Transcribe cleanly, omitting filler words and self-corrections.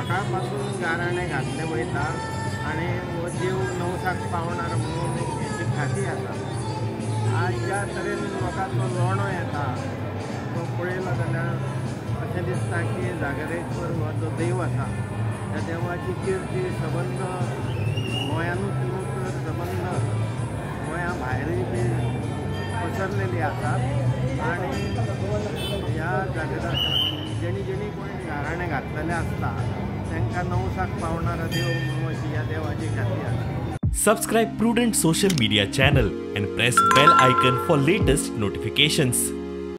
सकाळ पासून गाराणें घातलें वयता आनी हो देव नवसाक पावणार म्हणून हेची खाती आसा. आज ज्या तरेन लोकांचो लोणो येता तो पळयलो जाल्यार अशें दिसता की जागरेश्वर हो जो देव आसा त्या देवाची किर्ती सबंद गोंयानूच न्हू तर सबंद गोंया भायरूय बी पसरलेली आसा. आनी ह्या जागरा जेणी जेणी कोणी गाराणें घातलेलें आसता तांकां नवसाक पावणारो देव म्हणून अशी ह्या देवाची ख्याती आसा. Subscribe Prudent social media channel and press bell icon for latest notifications.